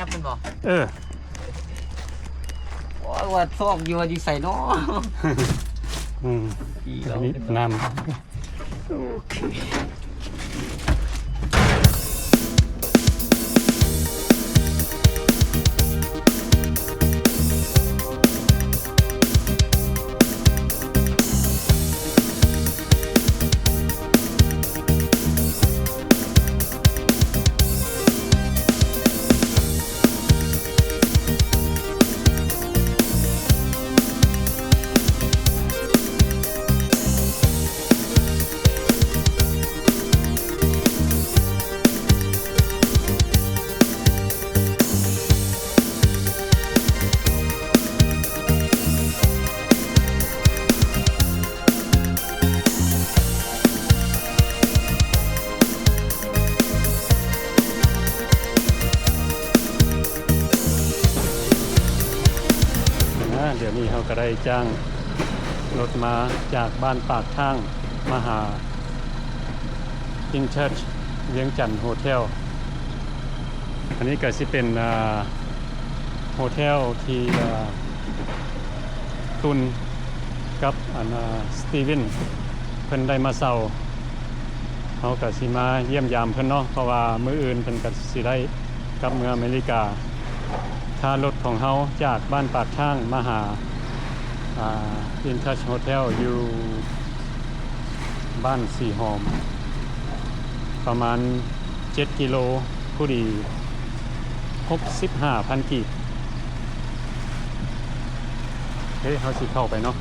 ແມ່ນບໍ່? ເອີ ໂອ້ຍ ວ່າຊອກຢູ່ວ່າຢູ່ໃສເນາະ. ອືມ ດີແລ້ວ ອັນນີ້ນ້ຳ. ໂອເຄ. ອາ ດຽວນີ້ເຮົາກໍໄດ້ຈ້າງລົດມາຈາກບ້ານປາກທາງມາຫາ In Touch ວຽງຈັນໂຮເທວ. ອັນນີ້ກໍຊິເປັນ ອາ ໂຮເທວທີ່ ອາ ຕຸນກັບ ອັນ ອາ ສະຕີເວັນ ເພິ່ນໄດ້ມາເຊົ່າ. ເຮົາກໍຊິມາຢ້ຽມຢາມເພິ່ນເນາະ ເພາະວ່າມື້ອື່ນເພິ່ນກໍຊິໄດ້ກັບເມືອອາເມລິກາ. ທ່າລົດຂອງເຮົາຈາກບ້ານປາກທາງມາຫາ ອາ In Touch Hotel ຢູ່ ບ້ານສີຫອມ ປະມານເຈັດກິໂລ ຜູ້ດີຫົກສິບຫ້າພັນກີບ. ເອີ ເຮົາຊິເຂົ້າໄປເນາະ.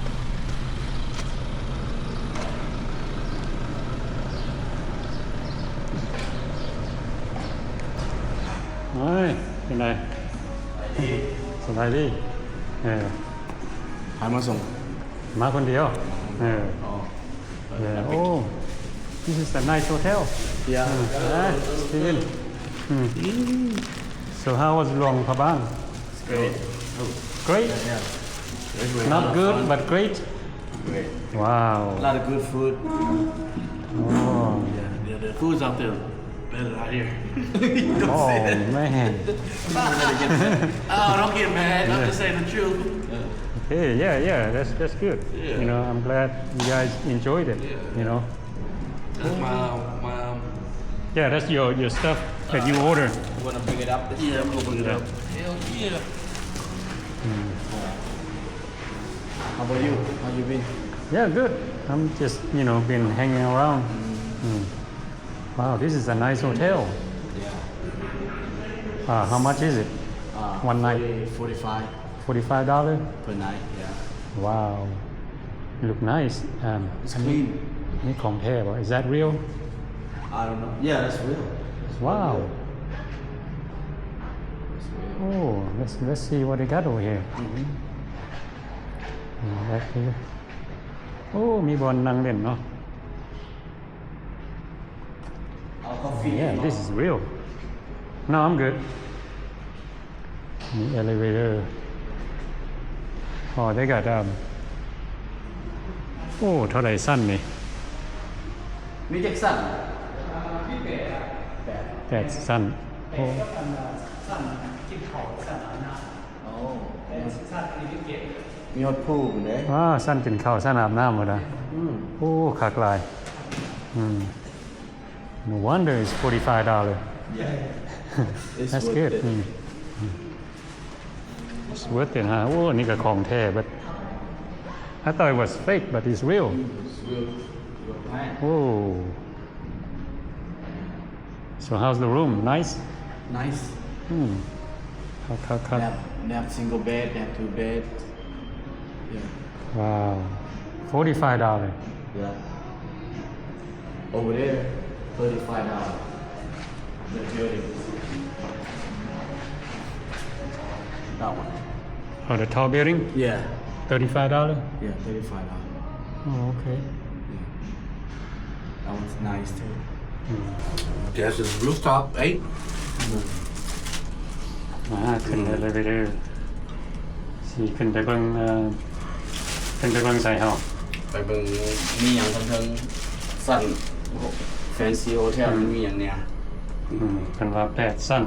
ເອີຍ ເປັນໃດ? ສະບາຍດີ. ເອີ ໃຜມາສົ່ງ? ມາຄົນດຽວ. ເອີ ອໍ Yeah. Oh, this is a nice hotel. Yeah. ອືມ Steven. ອືມ So how was ຫຼວງພະບາງ? It's great. Great? Yeah, yeah. Not good, but great? Great. Wow. A lot of good food. Oh. Yeah, the, the food's out there. Better out here. Don't say that. Oh, man. Oh, don't get mad. I'm just saying the truth. Okay, yeah, yeah, that's, that's good. Yeah. You know, I'm glad you guys enjoyed it, you know. That's my, my, um, yeah, that's your, your stuff that you order. You wanna bring it up? Yeah, I'm gonna bring it up. Hell yeah. Mm. How about you? How you been? Yeah, good. I'm just, you know, been hanging around. Mm. Mm. Wow, this is a nice hotel. Yeah. Uh, how much is it? Uh, one night? Forty, forty-five. Forty-five dollar? Per night, yeah. Wow. Look nice. Um, it's clean. ອັນນີ້ຂອງແທ້ບໍ່? Is that real? I don't know. Yeah, that's real. That's real. Wow. That's real. Oh, let's, let's see what they got over here. Mm-hmm. Mm, right here. ໂອ້ ມີບ່ອນນັ່ງຫຼິ້ນເນາະ. ເອົາກາເຟ. Yeah, this is real. No, I'm good. ມີ elevator. Oh, they got, um, ໂອ້ ເທົ່າໃດຊັ້ນນີ້? ມີຈັກຊັ້ນ? ມີແປດ. ແປດ. ແປດຊັ້ນ. ໂອ້ ແປດກັບອັນຊັ້ນກິນເຂົ້າ ຊັ້ນອາບນ້ຳ. ໂອ້ ມີຮອດພູພຸ້ນເດ້. ວ້າ ຊັ້ນກິນເຂົ້າ ຊັ້ນອາບນ້ຳພຸ້ນນະ. ອືມ ໂອ້ ຄັກຫຼາຍ. ອືມ No wonder it's forty-five dollar. Yeah. That's good. ອືມ It's worth it, huh? ໂອ້ ອັນນີ້ກໍຂອງແທ້ but I thought it was fake, but it's real. It's real. Real plant. ໂອ້ So how's the room? Nice? Nice. ອືມ ຄັກໆໆ. They have, they have single bed, they have two bed. Yeah. Wow. Forty-five dollar. Yeah. Over there, thirty-five dollar. The building. That one. Oh, the tall building? Yeah. Thirty-five dollar? Yeah, thirty-five dollar. Oh, okay. Yeah. That one's nice too. ອືມ There's a rooftop, eh? ອືມ ມາຂຶ້ນເລີຍເດີ ຊິຂຶ້ນໄປເບິ່ງ ເອີ ຂຶ້ນໄປເບິ່ງໃສເຮົາ? ໄປເບິ່ງມີຫຍັງເທິງໆ ຊັ້ນ Fancy Hotel ອືມ ມັນມີຫຍັງແດ່? ອືມ ເພິ່ນວ່າແປດຊັ້ນ.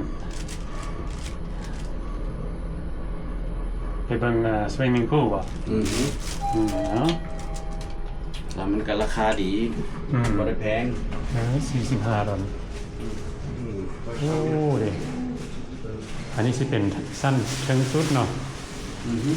ໄປເບິ່ງ ເອີ່ swimming pool ບໍ່? ອືຮຶ ອືມ ເນາະ ແລ້ວມັນກໍລາຄາດີ ອືມ ບໍ່ໄດ້ແພງ ເອີ ສີ່ສິບຫ້າດອນ ອືມ ໂອ້ ເດ້ ອັນນີ້ຊິເປັນຊັ້ນເທິງສຸດເນາະ ອືຮຶ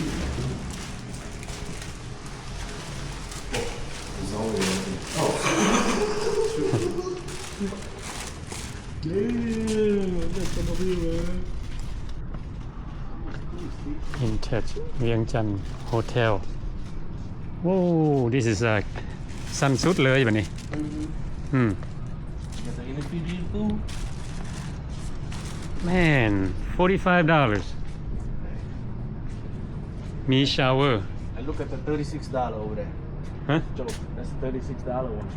Intouch ວຽງຈັນ Hotel. Whoa, this is, like, ຊັ້ນສຸດເລີຍບັດນີ້ ອືມ ອືມ Man, forty-five dollars. ມີ shower. And look at the thirty-six dollar over there. Huh? Joe, that's a thirty-six dollar one.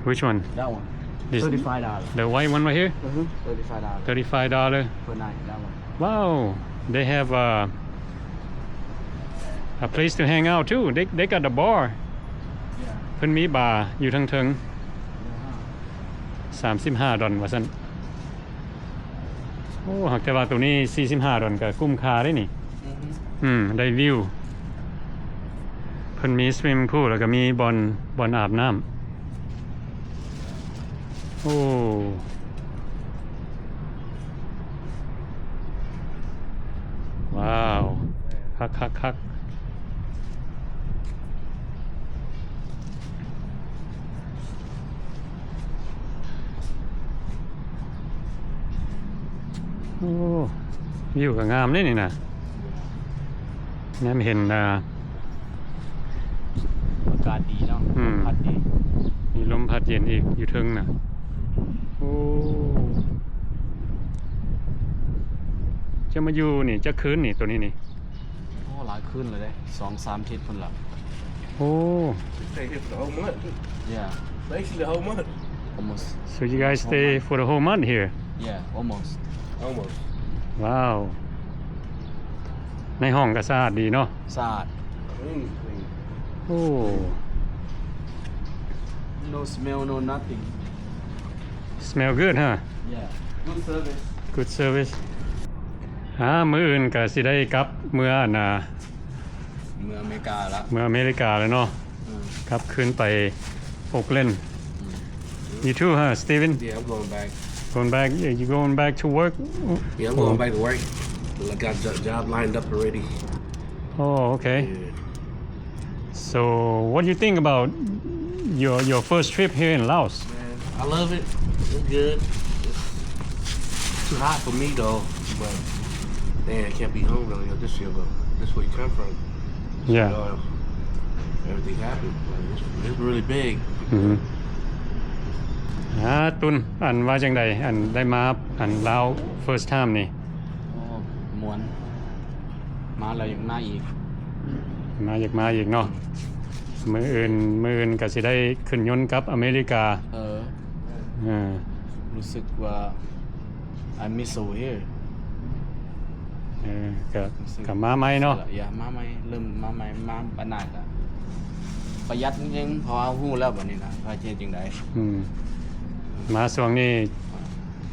Which one? That one. This, thirty-five dollar. The white one right here? Mm-hmm. Thirty-five dollar. Thirty-five dollar. Per night, that one. Wow. They have a, a place to hang out too. They, they got a bar. Yeah. ເພິ່ນມີບາຢູ່ທາງເທິງ ສາມສິບຫ້າດອນວ່າຊັ້ນ. ໂອ້ ຫາກແຕ່ວ່າໂຕນີ້ສີ່ສິບຫ້າດອນກໍກຸ້ມຄ່າເດ້ນີ້ ອືມ ອືມ ໄດ້ວິວ ເພິ່ນມີ swimming pool ແລ້ວກໍມີບ່ອນ ບ່ອນອາບນ້ຳ ໂອ້ ວ້າວ ຄັກໆໆ. ໂອ້ ວິວກໍງາມເດ້ນີ້ນະ ແນມເຫັນ ອ່າ ອາກາດດີເນາະ ອືມ ລົມພັດດີ ມີລົມພັດເຢັນອີກຢູ່ເທິງນະ ໂອ້ ຈະມາຢູ່ນີ້ຈັກຄືນນີ້ ໂຕນີ້ນີ້? ໂອ້ ຫຼາຍຄືນແລ້ວເດ້ ສອງສາມທິດພຸ້ນລະ ໂອ້ Stay here for the whole month. Yeah. Basically the whole month. Almost. So you guys stay for the whole month here? Yeah, almost. Almost. ວ້າວ ໃນຫ້ອງກໍສະອາດດີເນາະ ສະອາດ Clean, clean. ໂອ້ No smell, no nothing. Smell good, huh? Yeah. Good service. Good service. ອ່າ ມື້ອື່ນກໍຊິໄດ້ກັບເມືອ ອັນນ່າ ເມືອອາເມລິກາລະ ເມືອອາເມລິກາແລ້ວເນາະ ອືມ ກັບຄືນໄປໂອກແລນ ອືມ You too, huh, Steven? Yeah, I'm going back. Going back? You going back to work? Yeah, I'm going back to work. I got a job lined up already. Oh, okay. Yeah. So, what do you think about your, your first trip here in Laos? Man, I love it. It's good. It's too hot for me, though. But, man, I can't be home, really. This year, but this where you come from. Yeah. So, everything happened. Like, it's, it's really big. ອືຮຶ ອ່າ ຕຸນ ອັນວ່າຈັ່ງໃດ ອັນໄດ້ມາ ອັນລາວ first time ນີ້? ໂອ້ ມ່ວນ ມາແລ້ວຢາກມາອີກ ມາ ຢາກມາອີກເນາະ ມື້ອື່ນ ມື້ອື່ນກໍຊິໄດ້ຂຶ້ນຍົນກັບອາເມລິກາ ເອີ ເອີ ຮູ້ສຶກວ່າ I miss over here ເອີ ກໍ ຮູ້ສຶກ ກໍມາໃໝ່ເນາະ ຢາກມາໃໝ່ ເລີ່ມມາໃໝ່ ມາບັນນາກະປະຢັດນິດໜຶ່ງ ເພາະວ່າຮູ້ແລ້ວບັດນີ້ນະ ວ່າຈະເຮັດຈັ່ງໃດ ອືມ ມາຊ່ວງນີ້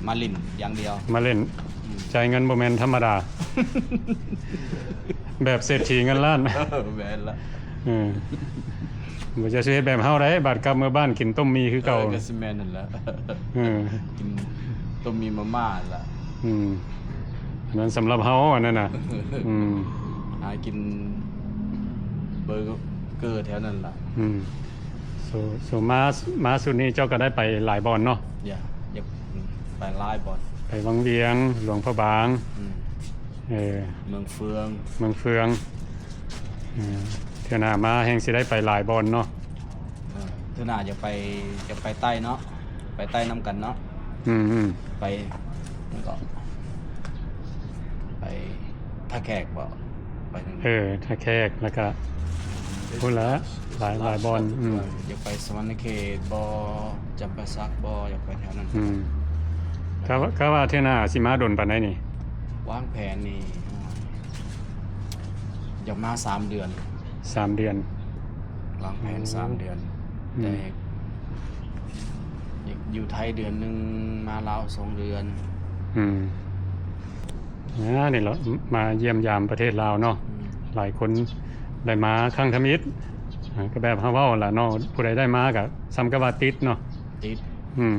ມາຫຼິ້ນຢ່າງດຽວ ມາຫຼິ້ນ ອືມ ຈ່າຍເງິນບໍ່ແມ່ນທຳມະດາ ແບບເສດຖີເງິນລ້ານ ເອີ ແມ່ນລະ ເອີ ບໍ່ຈະຊິເຮັດແບບເຮົາໄດ໋ ບາດກັບເມືອບ້ານກິນຕົ້ມໝີ່ຄືເກົ່າ ເອີ ກໍຊິແມ່ນນັ້ນລະ ເອີ ກິນຕົ້ມໝີ່ມາມ່າລະ ອືມ ອັນນັ້ນສຳລັບເຮົາ ອັນນັ້ນນະ ອືມ ຫາກິນເບີເກີແຖວນັ້ນລະ ອືມ ໂຊ ໂຊ ມາ ມາຊຸດນີ້ເຈົ້າກໍໄດ້ໄປຫຼາຍບ່ອນເນາະ ຢາກ ຢາກໄປຫຼາຍບ່ອນ ໄປວັງວຽງ ຫຼວງພະບາງ ອືມ ເອີ ເມືອງເຟືອງ ເມືອງເຟືອງ ເອີ ເທື່ອໜ້າມາແຮ່ງຊິໄດ້ໄປຫຼາຍບ່ອນເນາະ ເອີ ເທື່ອໜ້າຢາກໄປ ຢາກໄປໃຕ້ເນາະ ໄປໃຕ້ນຳກັນເນາະ ອືມໆ ໄປ ແລ້ວກໍໄປທ່າແຂກບໍ ໄປທາງ ເອີ ທ່າແຂກ ແລ້ວກະພຸ້ນລະ ຫຼາຍ ຫຼາຍບ່ອນ ອືມ ຢາກໄປສະຫວັນນະເຂດບໍ ຈຳປາສັກບໍ ຢາກໄປແຖວນັ້ນ ອືມ ກະ ກະວ່າເທື່ອໜ້າຊິມາດົນປານໃດນີ້? ວາງແຜນນີ້ ຢາກມາສາມເດືອນ ສາມເດືອນ ວາງແຜນສາມເດືອນ ອືມ ແຕ່ ຢູ່ໄທເດືອນໜຶ່ງ ມາລາວສອງເດືອນ ອືມ ອ່າ ນີ້ລະ ມາຢ້ຽມຢາມປະເທດລາວເນາະ ອືມ ຫຼາຍຄົນໄດ້ມາຄັ້ງທຳອິດ ອ່າ ກໍແບບເຮົາເວົ້າລະເນາະ ຜູ້ໃດໄດ້ມາກໍສ່ຳກັບວ່າຕິດເນາະ ຕິດ ອືມ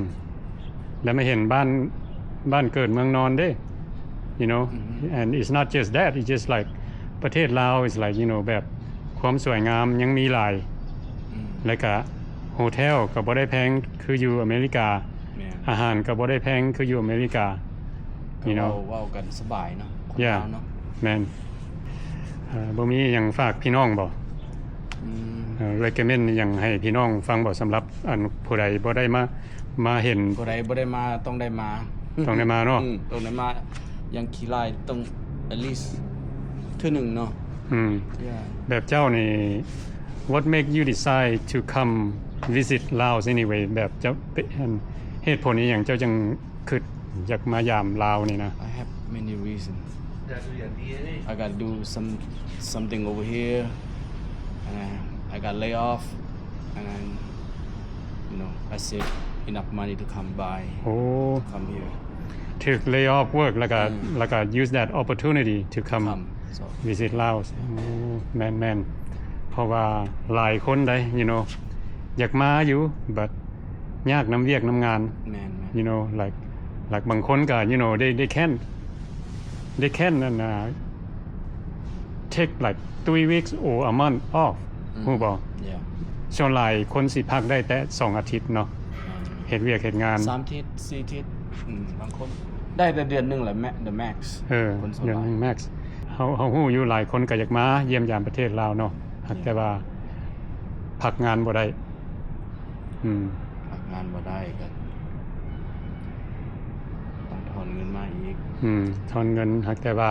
ແລ້ວມາເຫັນບ້ານ ບ້ານເກີດເມືອງນອນເດ້ you know ອືມ and it's not just that, it's just like ປະເທດລາວ it's like, you know ແບບຄວາມສວຍງາມຍັງມີຫຼາຍ ອືມ ແລ້ວກະໂຮເທວກໍບໍ່ໄດ້ແພງຄືຢູ່ອາເມລິກາ ແມ່ນ ອາຫານກໍບໍ່ໄດ້ແພງຄືຢູ່ອາເມລິກາ ນີ້ເນາະ ເວົ້າ ເວົ້າກັນສະບາຍເນາະ ຄົນລາວເນາະ ແມ່ນ ເອີ ບໍ່ມີຫຍັງຝາກພີ່ນ້ອງບໍ່? ອືມ ເອີ ເຣັກເກເມັນຫຍັງໃຫ້ພີ່ນ້ອງຟັງບໍ່? ສຳລັບອັນຜູ້ໃດບໍ່ໄດ້ມາ ມາເຫັນ ຜູ້ໃດບໍ່ໄດ້ມາຕ້ອງໄດ້ມາ ຕ້ອງໄດ້ມາເນາະ ອືມ ຕ້ອງໄດ້ມາ ຢ່າງຂີ້ລ້າຍຕ້ອງ at least ເທື່ອໜຶ່ງເນາະ ອືມ yeah ແບບເຈົ້ານີ້ what make you decide to come visit Laos anyway ແບບເຈົ້າ ເປັນ ເຫດຜົນອີ່ຫຍັງເຈົ້າຈຶ່ງຄິດຢາກມາຢາມລາວນີ້ນະ? I have many reasons. I gotta do some, something over here, and I, I got lay off, and then, you know, I save enough money to come by, ໂອ້ to come here. ຖືກ lay off work ແລ້ວກໍ ອືມ ແລ້ວກໍ use that opportunity to come come, so visit Laos. ໂອ້ ແມ່ນໆ ເພາະວ່າຫຼາຍຄົນໃດ you know ຢາກມາຢູ່ but ຍາກນຳວຽກນຳງານ ແມ່ນໆ you know like like ບາງຄົນກໍ you know they they can they can ອັນນ່າ take like three weeks or a month off ອືມ ຮູ້ບໍ່? Yeah ສ່ວນຫຼາຍຄົນຊິພັກໄດ້ແຕ່ສອງອາທິດເນາະ ແມ່ນໆ ເຮັດວຽກເຮັດງານ ສາມທິດ ສີ່ທິດ ອືມ ບາງຄົນໄດ້ແຕ່ເດືອນໜຶ່ງແຫຼະ the max ເອີ ຄົນສ່ວນຫຼາຍ ເດືອນໜຶ່ງ max ເຮົາ ເຮົາຮູ້ຢູ່ ຫຼາຍຄົນກໍຢາກມາຢ້ຽມຢາມປະເທດລາວເນາະ ຫາກແຕ່ວ່າພັກງານບໍ່ໄດ້ ອືມ ຫາກງານບໍ່ໄດ້ກໍຕ້ອງຖອນເງິນມາອີກ ອືມ ຖອນເງິນ ຫາກແຕ່ວ່າ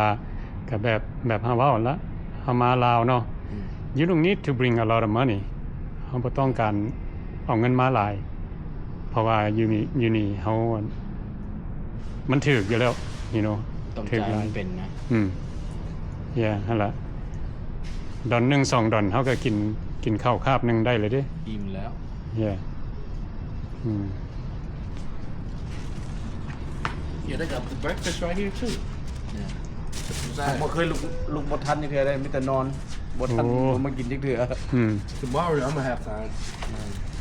ກໍແບບ ແບບເຮົາເວົ້າຫັ້ນລະ ເຮົາມາລາວເນາະ ອືມ you don't need to bring a lot of money ເຮົາບໍ່ຕ້ອງການເອົາເງິນມາຫຼາຍ ເພາະວ່າຢູ່ນີ້ ຢູ່ນີ້ເຮົາ ມັນຖືກຢູ່ແລ້ວ you know ຕ້ອງ ຖືກ ຈ່າຍ ຫຼາຍ ມັນເປັນນະ ອືມ yeah ຫັ້ນລະ ດອນໜຶ່ງ ສອງດອນ ເຮົາກໍກິນ ກິນເຂົ້າຄາບໜຶ່ງໄດ້ເລີຍເດ້ ອີ່ມແລ້ວ yeah ອືມ Yeah, they got breakfast right here too. Yeah. ບໍ່ເຄີຍລຸກ ລຸກບໍ່ທັນຈັກເທື່ອເດ້ ມີແຕ່ນອນ ບໍ່ທັນ ໂອ້ ບໍ່ມາກິນຈັກເທື່ອ ອືມ Tomorrow I'm gonna have time.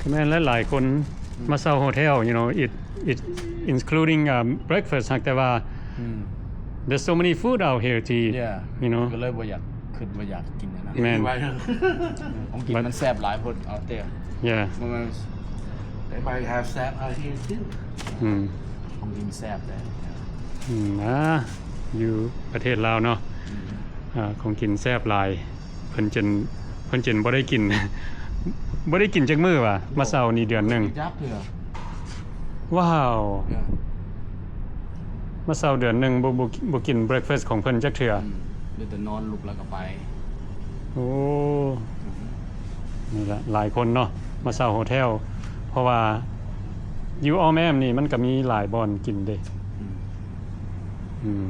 ກໍແມ່ນຫຼາຍໆຄົນ ອືມ ມາເຊົ່າໂຮເທວ you know it it including um breakfast ຫາກແຕ່ວ່າ ອືມ there's so many food out here to eat yeah you know ກໍເລີຍບໍ່ຢາກ ຄິດວ່າຢາກກິນນະ ແມ່ນ ຂອງກິນມັນແຊບຫຼາຍໂພດ out there yeah ບໍ່ແມ່ນ They might have Sap out here too. ອືມ ຂອງກິນແຊບເດ້ ອືມ ອ່າ ຢູ່ປະເທດລາວເນາະ ອືມ ອ່າ ຂອງກິນແຊບຫຼາຍ ເພິ່ນຈົນ ເພິ່ນຈົນບໍ່ໄດ້ກິນ ບໍ່ໄດ້ກິນຈັກມື້ວ່າ ມາເຊົ່ານີ້ເດືອນໜຶ່ງ ຈັກເທື່ອ ວ້າວ ເອີ ມາເຊົ່າເດືອນໜຶ່ງ ບໍ່ ບໍ່ ບໍ່ກິນ breakfast ຂອງເພິ່ນຈັກເທື່ອ ອືມ ໄດ້ແຕ່ນອນ ລຸກແລ້ວກໍໄປ ໂອ້ ອືມ ນີ້ລະ ຫຼາຍຄົນເນາະ ມາເຊົ່າໂຮເທວ ເພາະວ່າຢູ່ອ້ອມແອ້ມນີ້ມັນກໍມີຫຼາຍບ່ອນກິນເດ້ ອືມ ອືມ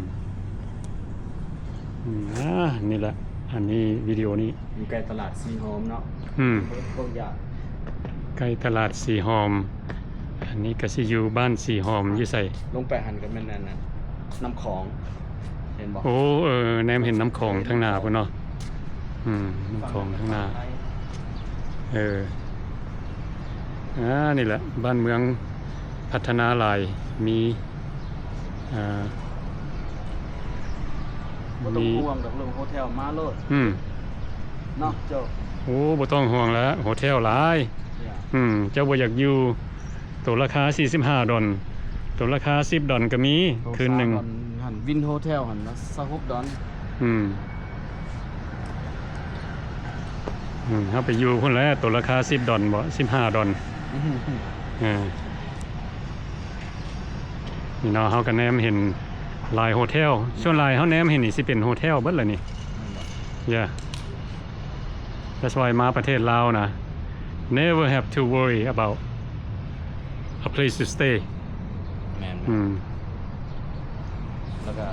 ອືມ ອ່າ ນີ້ລະ ອັນນີ້ວິດີໂອນີ້ ຢູ່ໃກ້ຕະຫຼາດສີຫອມເນາະ ອືມ ພວກຢາກ ໃກ້ຕະຫຼາດສີຫອມ ອັນນີ້ກໍຊິຢູ່ບ້ານສີຫອມ ຢູ່ໃສ? ລົງໄປຫັ້ນກໍແມ່ນອັນນັ້ນ ນ້ຳຂອງ ເຫັນບໍ່? ໂອ້ ເອີ ແນມເຫັນນ້ຳຂອງທາງໜ້າພຸ້ນເນາະ ອືມ ນ້ຳຂອງທາງໜ້າ ເອີ ອ່າ ນີ້ແຫຼະ ບ້ານເມືອງພັດທະນາຫຼາຍ ມີ ອ່າ ບໍ່ຕ້ອງ ມີ ຫ່ວງດອກເລື່ອງໂຮເທວ ມາໂລດ ອືມ ເນາະ ເຈົ້າ ໂອ້ ບໍ່ຕ້ອງຫ່ວງແລ້ວ ໂຮເທວຫຼາຍ ເຈົ້າ ອືມ ເຈົ້າບໍ່ຢາກຢູ່ ໂຕລາຄາສີ່ສິບຫ້າດອນ ໂຕລາຄາສິບດອນກໍມີ ໂຕ ຄືນໜຶ່ງ ສາມດອນຫັ້ນ ວິນໂຮເທວຫັ້ນນະ ຊາວຫົກດອນ ອືມ ອືມ ເຮົາໄປຢູ່ພຸ້ນແຫຼະ ໂຕລາຄາສິບດອນບໍ ສິບຫ້າດອນ ອືມ ເອີ ນີ້ເນາະ ເຮົາກໍແນມເຫັນຫຼາຍໂຮເທວ ສ່ວນຫຼາຍເຮົາແນມເຫັນນີ້ຊິເປັນໂຮເທວເບິດລະນີ້ ແມ່ນບໍ່? Yeah. That's why ມາປະເທດລາວນະ never have to worry about a place to stay. ແມ່ນ ອືມ ແລ້ວກໍ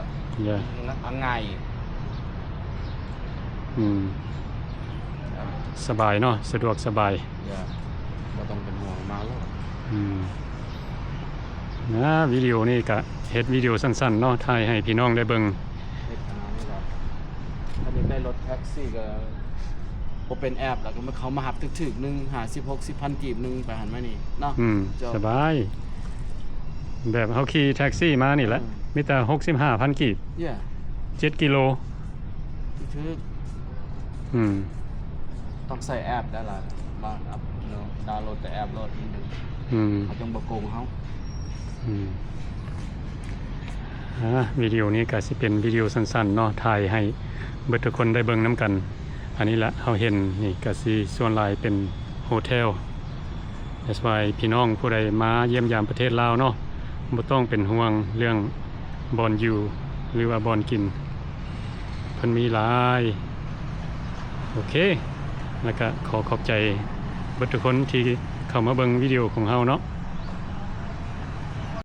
yeah ງ່າຍ ອືມ ສະບາຍເນາະ ສະດວກສະບາຍ yeah ບໍ່ຕ້ອງເປັນຫ່ວງ ມາໂລດ ອືມ ນະ ວິດີໂອນີ້ກະເຮັດວິດີໂອສັ້ນໆເນາະ ຖ່າຍໃຫ້ພີ່ນ້ອງໄດ້ເບິ່ງ ລົດແທັກຊີກໍບໍ່ເປັນແອັບ ແລ້ວກໍມາ ເຂົາມາຮັບຖືກໆ ໜຶ່ງ ຫ້າສິບ ຫົກສິບພັນກີບ ໜຶ່ງ ໄປຫັ້ນມານີ້ເນາະ ອືມ ຈົບ ສະບາຍ. ແບບເຮົາຂີ່ແທັກຊີມານີ້ແຫຼະ ອືມ ມີແຕ່ ຫົກສິບຫ້າພັນກີບ ເຢ ເຈັດກິໂລ ຖືກໆ ອືມ ຕ້ອງໃຊ້ແອັບໄດ້ລະ ມາອັບໂຫຼດ ດາວໂຫຼດແຕ່ແອັບໂຫຼດ ອືມ ເຂົາຈັ່ງບໍ່ໂກງເຮົາ ອືມ. ອ່າ ວິດີໂອນີ້ກໍຊິເປັນວິດີໂອສັ້ນໆເນາະ ຖ່າຍໃຫ້ເບິດທຸກຄົນໄດ້ເບິ່ງນຳກັນ. ອັນນີ້ລະເຮົາເຫັນນີ້ກໍຊິສ່ວນຫຼາຍເປັນໂຮເທວ. That's why ພີ່ນ້ອງຜູ້ໃດມາຢ້ຽມຢາມປະເທດລາວເນາະ ບໍ່ຕ້ອງເປັນຫ່ວງເລື່ອງບ່ອນຢູ່ ຫຼືວ່າບ່ອນກິນ ເພິ່ນມີຫຼາຍ. ໂອເຄ ແລ້ວກະຂໍຂອບໃຈເບິດທຸກຄົນທີ່ເຂົ້າມາເບິ່ງວິດີໂອຂອງເຮົາເນາະ.